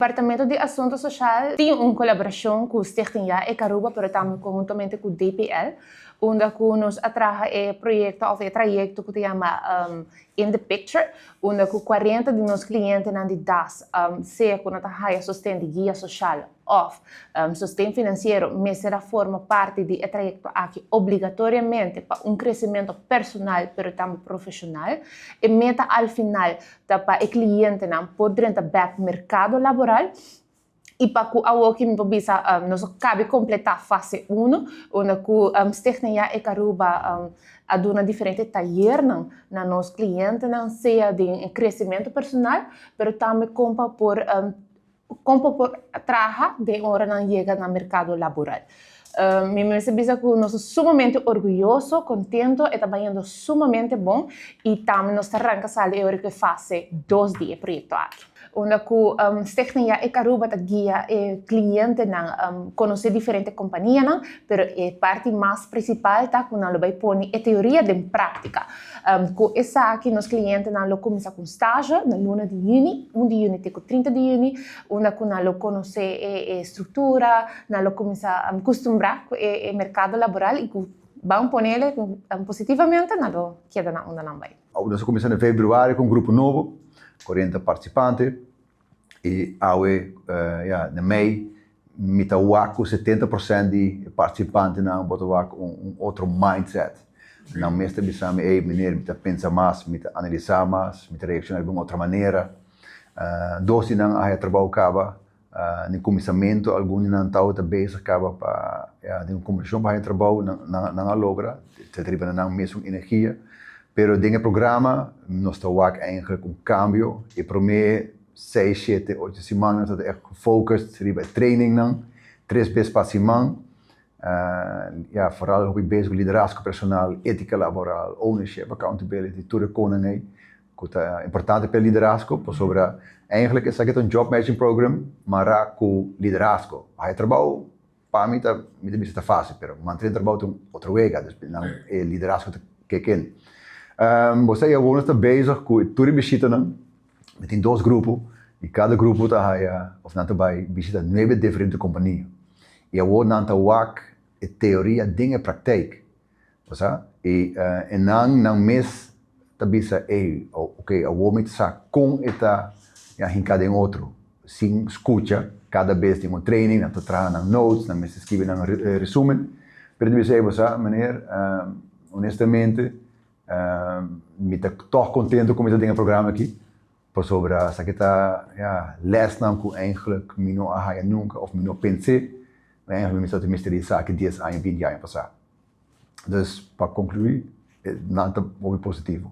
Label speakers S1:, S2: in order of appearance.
S1: Departamento di Asunto Social tin un colaboracion cu Stichting Ja Ik Aruba, pero tambe conhuntamente cu DPL, unda cu nos a traha e proyecto of e trayecto cu ta yama In the Picture, unda cu 40 di nos clientenan di DAS, sea cu nan ta haya sosten di guia social of sosten financiero, mester a forma parti di e trayecto aki obligatoriamente pa un crecemento personal, pero tambe profesional. E meta al final ta pa e clientenan por drenta back mercado laboral y pa cu awo mi por bisa nos a caba di completa fase 1, unda cu Stichting Ja Ik Aruba a duna diferente tayernan na nos clientenan, sea di crecemento personal, pero tambe con pa por traha di ora nan yega na mercado laboral. Mi mester bisa cu nos ta sumamente orguyoso, contento, y ta bayendo sumamente bon y tambe nos ta ranca sali e fase 2 di e proyecto aki, unda cu Stichting Ja Ik Aruba ta guia e clientenan conoce diferente companianan, pero e parti mas principal ta cu nan lo bay pone e teoria den practica. Cu esaki nos clientenan lo cuminsa cu stage na luna di juni, 1 di juni te 30 di juni, unda cu nan lo conoce e structura, nan lo cuminsa custumbra cu e mercado laboral y cu ban pone positivamente nan lo keda na unda nan bay.
S2: Nos a cuminsa na februari cu un grupo nobo, 40 participante, y awe, ja, na mei, mi ta wak 70% di participantenan bo ta wak un otro mindset. Nan mes ta bisa mi: "Hey, meneer, mi ta pensa mas, mi ta analisa mas, mi ta reacciona di un otro manera." Dos nan a trabou caba, na cuminsamento algun nan tabata bezig caba pa, ja, den conversacion pa trabou, nan a logra, ta riba nan mes energia. Pero den e programa nos ta wak eigenlijk un cambio y prome 6, 7, 8 siman nos ta echt gefocust riba training nan, tres bes pa siman. Ja, vooral hopi bezig cu liderazgo personal, etica laboral, ownership, accountability, tur e cosnan ey cu ta importante pa liderazgo, pasobra eigenlijk esaki ta un job matching program, maar cu liderazgo. Haya trabou, pa mi ta, mi ta ta facil, pero mantene trabou ta otro wega, dus nan e liderazgo ta kick in. Bo awor ta bezig cu tur bishitanan, mi tin dos grupo, y cada grupo ta haya, of nan ta bay bishita nuebe diferente compania. Y awor nan ta wak e teoria den e praktijk. Bo E nan mes ta bisa: "Hey, ok, awor mi sa con e ta, ja, hinca den otro." Sin scucha, cada bes tin un training, nan ta traha nan notes, nan mes skirbi nan resumen. Pero bisa: "Hey, bo, meneer, honestamente, mi ta toch contento cu mi tin e programa aki. Pasobra esaki ta, ja, lesnan cu eigenlijk mi no a haya nunca of mi no pensa, maar eigenlijk mi sa mester esaki 10 aña, 20 aña pasa." Dus pa conclui, nan ta positivo.